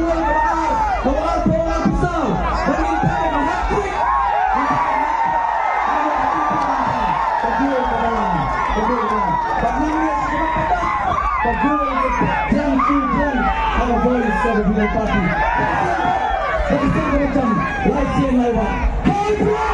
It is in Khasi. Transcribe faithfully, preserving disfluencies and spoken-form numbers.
gol kaba ar, kaba arphew, arphew saw. Ba ngin peit ïa ka hat-trick. Ka gol kaba ar, ka gol kaba ar. Bad nang ïa ka gol kaba ar, ka gol kaba ar. Thank you, thank you. Our voice of the people party. Thank you. Thank you, thank you. Lai sien lai wan.